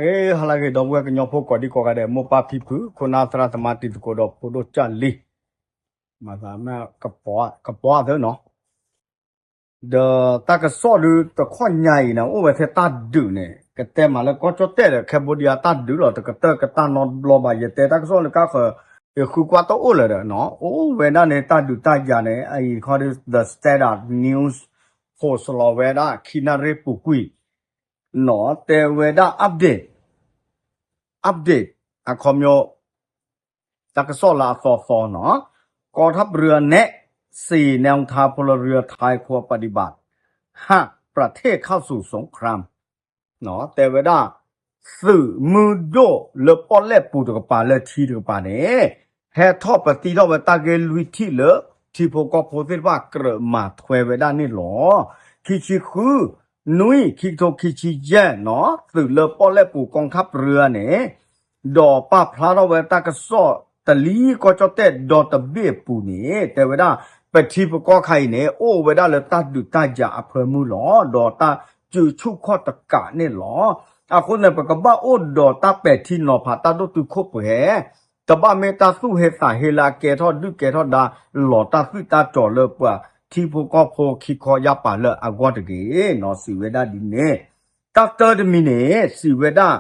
ဟဲဟါလၢအဂ့ၤ ဒီပုၢ်ဝဲၢ်ကညီဖိကိးဒံကိးဂၤဒဲး မိၢ်ပၢ်ဖံဖု ခိၣ်နၢ်သရၣ်သမါတံၤသကိးဒီးဖိဒိၣ်ကၢ်လံၤ မၤသးမ့ၢ် ကပီၤသၢနီၤ ဒီးတၢ်ကစီၣ်ဒုးတခီညါအံၤန့ၣ် အိၣ်ဝဲထဲတၢ်ဒုးန့ၣ် ကတဲမးလၢကီၢ်ကၠီၣ်တဲၣ်ဒီး Cambodia တၢ်ဒုးလီၤ တကတၢၢ်ကတၢၢ်နီတဘျီဘၣ် ယတဲတၢ်ကစီၣ်လၢကါဃၢၤ ယဃုကွၢ်တအိၣ်လၢၤဒီးနီၤ အိၣ်ဝဲဒၣ်န့ၣ် တၢ်ဒုးတၢ်ယၤန့ၣ် အအံၤခီဒီး The Standard News post လီၤဝဲဒၣ် ခံနၣ်ရံၣ်ပူၤကွံာ် နီၤ တဲဝဲဒၣ် update update အခီပညီ တၢ်ကစီၣ်လၢအသီသီနီၤ กองทัพเรือแนะ สี่แนวทางพลเรือไทยควรปฏิบัติ หากประเทศเข้าสู่สงคราม တဲဝဲဒၣ် သုးမုၢ်ဒိၣ်လၢပီၣ်လဲၣ်ပူၤတကပၤလၢထံတကပၤန့ၣ် ဟဲထီၣ်ပသံထီၣ်ဝဲတၢ်ဂ့ၢ်လွံၢ်ထံၣ်လၢ ထံဖိကီၢ်ဖိသ့ၣ်တဖၣ်ကြၢးမၤထွဲဝဲဒၣ်န့ၣ်လီၤ. ခံဆံဃု နွံ ခံကထိခံဆံယဲၢ်နီၤ သုးလၢပီၣ်လဲၣ်ပူၤ กองทัพเรือန့ၣ် ဒီးပာ်ဖျါထီၣ်ဝဲတၢ်ကစီၣ်တလံၤကီၢ်ကၠီၣ်တဲၣ်ဒီတဘ့ၣ်အပူၤန့ၣ် တဲဝဲဒၣ် ပထံပကီၢ်ခါအံၤန့ၣ် အိၣ်ဝဲဒၣ်လၢတၢ်ဒုးတၢ်ယၤအဖၢမုၢ်လီၤ. ဒီးတၢ်စုဆူၣ်ခီၣ်တကးန့ၣ်လီၤ. အဃိန့ၣ် ပကဘၣ်အိၣ်ဒီးတၢ်ပဲာ်ထံနီၤဖးတၢ်ဒိၣ်တုာ်ခိၣ်ပှဲၤ တဘၣ်မ့ၢ်တၢ်သူၣ်ဟ့သးဟ့လၢအကဲထီၣ်ဒုၣ်ကဲထီၣ်ဒါ လီၤတၢ်သွံၣ်တၢ်တီၤလၢပှၤထံဖိကီၢ်ဖိခံခီယါပၤလၢအဂီၢ်တဂ့ၤနီၤ စံးဝဲဒၣ်ဒ်န့ၣ် တၢ်တၢတမံၤန့ၣ် စံးဝဲဒၣ်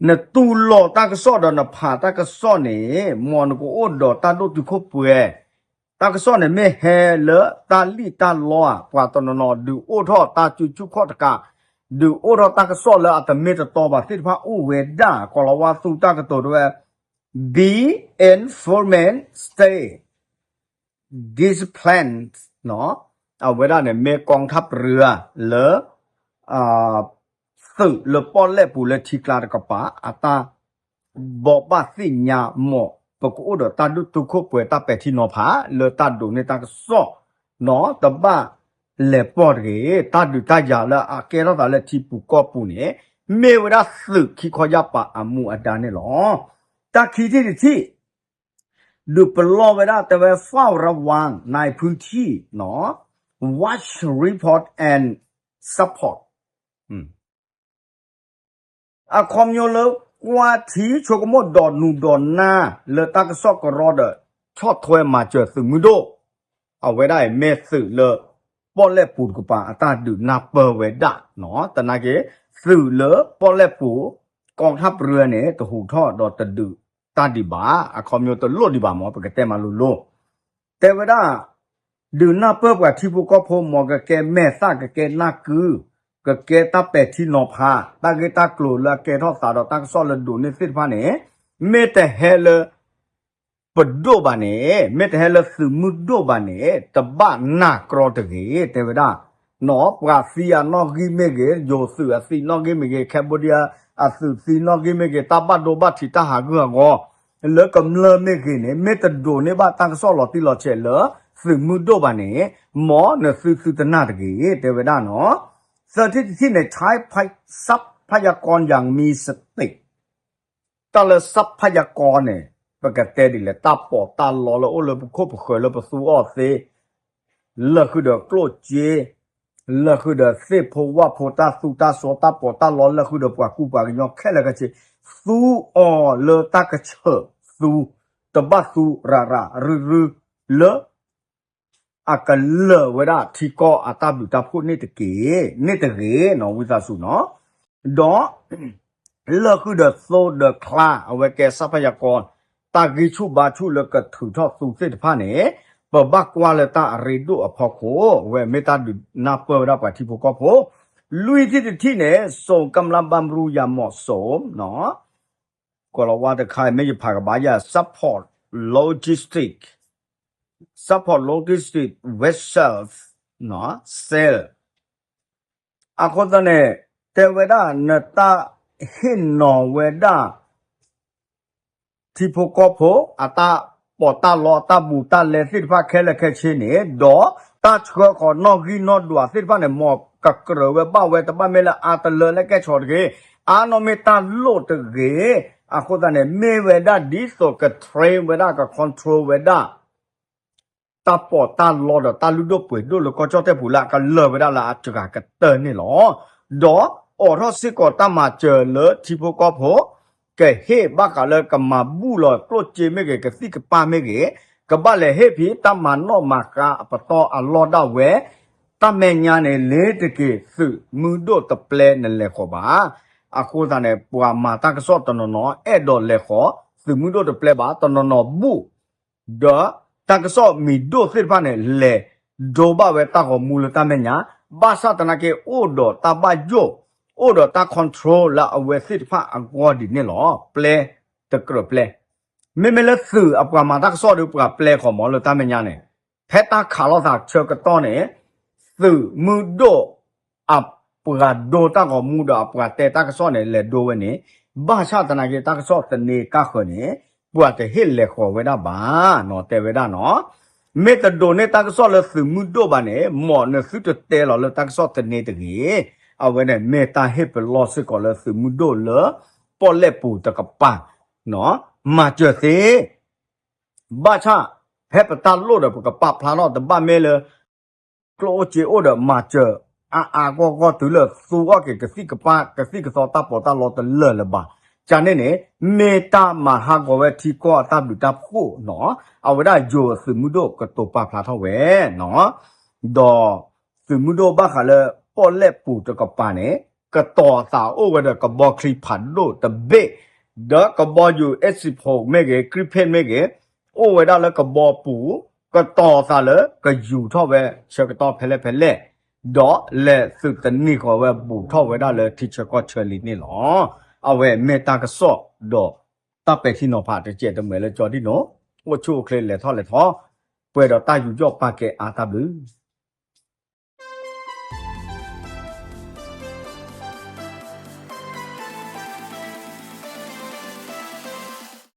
နတူၢ်လိာ်တၢ်ကစီၣ်ဒီးနဖးတၢ်ကစီၣ်န့ၣ် မ်နကအိၣ်ဒီးတၢ်ဒိၣ်တုာ်ခိၣ်ပှဲၤ တၢ်ကစီၣ်န့ၣ်မ့ၢ်ဟဲလၢတၢ်လံၣ်တၢ်လီဧါ ပှၤတနီၤနီၤဒုးအိၣ်ထီၣ်တၢ်စုဆူၣ်ခီၣ်တကး ဒုးအိၣ်ထီၣ်တၢ်ကစီၣ်လၢအတမ့ၢ်တတီဘၣ်သ့ၣ်တဖၣ်အိၣ်ဝဲဒၣ် ကီၤလၤဝါသူတၢ်ကတိၤတဝဲ be informed, stay disciplined အဝဲဒၣ်န့ၣ်မ့ၢ် กองทัพเรือ လၢ သုးလၢပီၣ်လဲၣ်ပူၤလၢထံကျါတကပၤ အတၢ်ဘိးဘၣ်သ့ၣ်ညါ မ်ပကအိၣ်ဒီးတၢ်ဒိၣ်တုာ်ခိၣ်ပှဲၤတၢ်ပဲာ်ထံနီၤဖး လၢတၢ်ဒိးန့ၢ်တၢ်ကစီၣ်နီၤ တဘၣ်လဲၤပိာ်တဂ့ၤ တၢ်ဒုးတၢ်ယၤလၢအကဲထီၣ်သးလၢထံပူၤကီၢ်ပူၤန့ၣ် မ့ၢ်ဝဲဒၣ်သုးခံခီယါပၤအမူအဒါန့ၣ်လီၤ. တၢ်ခံထံၣ်တထံၣ် ဒုးပလီၢ်ဝဲဒၣ်တဲဝဲ เฝ้าระวังในพื้นที่နီၤ watch, report and support အခီပညီလၢ ကွၢ်ထံဆိကမိၣ်ဒီးနုာ်ဒီးနါ လၢတၢ်ကစီၣ်ကရီဒီး ဆီၣ်ထွဲမၤစၢၤသုးမုၢ်ဒိၣ် အဝဲဒၣ်အံၤမ့ၢ်သုးလၢ ပီၣ်လဲၣ်ပူၤတကပၤအတၢ်ဒုးနၢ်ပၢၢ်ဝဲဒၣ်နီၤ သနာ်က့ သုးလၢပီၣ်လဲၣ်ပူၤ กองทัพเรือန့ၣ် တဟူးထီၣ်ဒီးတဒုးတၢ်ဒံးဘၣ် အခီပညီတလိၣ်ဒံးဘၣ်မ့ၢ် ပကတဲမးလိၤလိၤ တဲဝဲဒၣ် ဒုးနၢ်ပၢၢ်ပှၤထံဖိကီၢ်ဖိ မ်ကကဲမဲာ်သၣ် ကကဲနၢ်ကု ကကဲတၢ်ပဲာ်ထံနီၤဖး တၢ်ဂ့ၢ်တၢ်ကျိၤလၢအကဲထီၣ်သးဒီးတၢ်ကစီၣ်လၢဒိးန့ၢ်သ့ၣ်တဖၣ်န့ၣ် မ့ၢ်တဟဲလၢ ပဒိၣ်ဘၣ်န့ၣ် မ့ၢ်တဟဲလၢသုးမုၢ်ဒိၣ်ဘၣ်န့ၣ် တဘၣ်နၢ်ကြီတဂ့ၤ တဲဝဲဒၣ် နီၢ်ပှၤသံအနီၣ်ဂံၢ်မ့ၢ်ဂ့ၤ ယိၤသုးအသံနီၣ်ဂံၢ်မ့ၢ်ဂ့ၤ Cambodia အသုးသံနီၣ်ဂံၢ်မ့ၢ်ဂ့ၤ တၢ်ဘၣ်ဒိဘၣ်ထံးတၢ်ဟးဂူာ်ဟးဂီၤ လၢကမျၢၢ်မ့ၢ်ဂ့ၤန့ၣ် မ့ၢ်တဒိးန့ၢ်ဘၣ်တၢ်ကစီၣ်လီၤတံၢ်လီၤဆဲးလၢ သုးမုၢ်ဒိၣ်ဘၣ်န့ၣ် မ်နသုသုတနၢ်တဂ့ၤ တဲဝဲဒၣ်နီၢ် သၢထံၣ်တထံၣ်န့ၣ် ใช้ทรัพยากรอย่างมีสติ တၢ်လၢ ทรัพยากรန့ၣ် ပကတဲဒ်လဲၣ် တၢ်ပီးတၢ်လီလၢအိၣ်လၢပခိၣ်ပဃၢၤလၢပသူအီၤသ့ လၢဃုာ်ဒီးကျိၣ်စ့ လၢဃုာ်ဒီးသ့ၣ်ဖိဝၣ်ဖိတၢ်သူတၢ်စီတၢ်ပီးတၢ်လီ လၢဃုာ်ဒီးပှၤကူပှၤကညီခဲလၢာ်ခဲဆ့ သူအီၤလၢတၢ်ကဆၢၣ်သူ တဘၣ်သူရၤရၤရုၢ်ရုၢ်လၢ အကလၢာ်ဝဲဒၣ်ထံကီၢ်အတၢ်ဘျုးတၢ်ဖှိၣ်န့ၣ်တက့ၢ် န့ၣ်တဂ့ၤနီၢ် ဝံသးစူၤနီၢ် ဒီး လၢဃုာ်ဒီးသိဒီးချါ အဝဲကဲ ทรัพยากร တၢ်ဂံၢ်ဆူၣ်ဘါဆူၣ်လၢကထုးထီၣ်သူသ့ၣ်တဖၣ်န့ၣ် ပဘၣ်ကွၢ်လၢတၢ်အရ့ဒိၣ်အဖီခိၣ် အဝဲမ့ၢ်တၢ်ဒုးနၢ်ပၢၢ်ဝဲဒၣ်ပှၤထံဖိကီၢ်ဖိ လွံၢ်ထံၣ်တထံၣ်န့ၣ် ส่งกำลังบำรุงอย่างเหมาะสมနီၢ် ကိၤလၤဝါတခါ မ့ၢ်ယဖးကဘၣ်ယၤ support logistic support logistic vessels နီၢ် စဲး အဃိသတးန့ၣ် တဲဝဲဒၣ် နတၢ်ဟ့ၣ်နီၤဝဲဒၣ် ထံဖိကီၢ်ဖိ အတၢ်ပီးတၢ်လီအတၢ်ဘူးတၢ်လဲသ့ၣ်တဖၣ်ခဲလၢာ်ခဲဆ့န့ၣ် ဒီးတၢ်ဆှၢဃီၤနီၣ်ဂံၢ်နီၣ်ဒွးသ့ၣ်တဖၣ်န့ၣ် မ်ကကြၢးဝဲဘၣ်ဝဲ တဘၣ်မ့ၢ်လၢအါတလၢလၢကဲဆီတဂ့ၤ အါနီၢ်မ့ၢ်တၢ်လိၣ်တဂ့ၤ အဃိသတးန့ၣ် မ့ၢ်ဝဲဒၣ်ဒ်သိးက train ဝဲဒၣ် က control ဝဲဒၣ် တၢ်ပီးတၢ်လီဒီးတၢ်လုၢ်ဒိၣ်ပှ့ၤဒိၣ်လၢကီၢ်ကၠီၣ်တဲၣ်ပူၤလၢအကလၢာ်ဝဲဒၣ်လၢအစှၤကတၢၢ်န့ၣ်လီၤ. ဒီး အိးထီၣ်စ့ၢ်ကီးတၢ်မၤစၢၤလၢထံဖိကီၢ်ဖိ ကဟ့ၣ်ဘၣ်ဃးလၢကမၤဘူၣ်လီၤကျိၣ်စ့မ့ၢ်ဂ့ၤ ကသံၣ်ကပၢ်မ့ၢ်ဂ့ၤ, ကဘၣ်လဲၤဟ့ၣ်ဖဲတၢ်မၤနီၣ်မၤဃါအပတီၢ်အလီၢ်ဒၣ်ဝဲ, တၢ်မဲာ်ညါန့ၣ် လ့ၤတက့ၤသုးမုၢ်ဒိၣ်တပျဲနလဲၤဃီၤဘၣ်. အဃိသတးန့ၣ် ပှၤမၤတၢ်ကစီၣ်တနီၤနီၤ အဲၣ်ဒိးလဲၤဃီၤ သုးမုၢ်ဒိၣ်တပျဲဘၣ်, တနီၤနီၤဘူၣ် ဒီးတၢ်ကစီၣ်မံၤဒိၣ်သ့ၣ်တဖၣ်န့ၣ် လဲၤဒိဘၣ်ဝဲတၢ်ဂီၤမူလၢတၢ်မဲာ်ညါ, ဘၣ်ဆၣ်သနာ်က့ အိၣ်ဒီးတၢ်ဘၣ်ယိၣ်, အိၣ်ဒီးတၢ် control လၢအဝဲသ့ၣ်တဖၣ်အဂီၢ်ဒ်န့ၣ်လီၤ. ပျဲတကြၢးပျဲ, မ့မ့ၢ်လၢသုးအပှၤမၤတၢ်ကစီၣ်ဒီးပှၤပျဲဃီၤမးလၢတၢ်မဲာ်ညါန့ၣ်, ဖဲတၢ်ခးလိာ်သးဆၢကတီၢ်န့ၣ် သုးမုၢ်ဒိၣ် အပှၤဒိတၢ်ဂီၤမူဒီးအပှၤတဲတၢ်ကစီၣ်န့ၣ် လဲၤဒိဝဲန့ၣ်, ဘၣ်ဆၣ်သနာ်က့ တၢ်ကစီၣ်သန့ကၢ်ဃၢၤန့ၣ် ပှၤတဟ့ၣ်လဲၤဃီၤဝဲဒၣ်ဘၣ်နီၤ တဲဝဲဒၣ်နီၤ. မ့ၢ်တဒိးန့ၢ်တၢ်ကစီၣ်လၢသုးမုၢ်ဒိၣ်ဘၣ်န့ၣ် မ်နသုတတဲလီၤလၢတၢ်ကစီၣ်သန့တဂ့ၤ. အဝဲန့ၣ်မ့ၢ်တၢ်ဟ့ၣ်ပလီၢ်စ့ၢ်ကီးလၢသုးမုၢ်ဒိၣ်လၢ ပီၣ်လဲၣ်ပူၤတကပၤ မၤစၢၤသ့ ဘၣ်ဆၣ် ဖဲပတၢ်လိၣ်ဒီးပကပာ်ဖျါထီၣ်တဘၣ်မ့ၢ်လၢ ကျိၣ်အိၣ်စ့အိၣ်ဒီးမၤစၢၤအါအါဂီၢ်ဂီၢ်တုၤလၢသူအီၣ်က့ၤကသံၣ်ကပၢ် ကသံၣ်ကသီတၢ်ပီးတၢ်လီတလၢာ်လၢၤဘၣ်. ကန့ၣ်န့ၣ် မ့ၢ်တၢ်မၤဟးဂီၤဝဲထံကီၢ်အတၢ်ဘျုးတၢ်ဖှိၣ်နီၤ. အဝဲဒၣ်ယိၤသုးမုၢ်ဒိၣ်ကတိၤပာ်ဖျါထီၣ်ဝဲနီၤ. ဒီးသုးမုၢ်ဒိၣ်ဘၣ်ဃးလၢပီၣ်လဲၣ်ပူၤတကပၤန့ၣ် ကတီၤသးအိၣ်ဝဲဒီးကဘီချံဖးဒိၣ်တဘ့ၣ်, ဒီးကဘီယူၤ eighty-four မ့ၢ်ဂ့ၤ Gripen မ့ၢ်ဂ့ၤ အိၣ်ဝဲဒၣ်လၢကဘီပူၤ, ကတီၤသးလၢကယူၤထီၣ်ဝဲဆၢကတီၢ်ဖဲလဲၣ်ဖဲလဲၣ်, ဒီးလဲၤသုးသန့ဃီၤဝဲဘူးထီၣ်ဝဲဒၣ်လၢထံဆၢကီၢ်ဆၢလံန့ၣ်လီၤ. အဝဲမ့ၢ်တၢ်ကစီၣ်ဒီးတၢ်ပဲာ်ထံနီၤဖးတစဲးတမှဲၤလၢကၠီဒံၣ်နိ, အိၣ်ဆူၣ်အိၣ်ချ့လဲၤထီၣ်လဲၤထီ, ပှဲၤဒီးတၢ်ယူးယီၣ်ပာ်ကဲအါတၢ်ဘျုး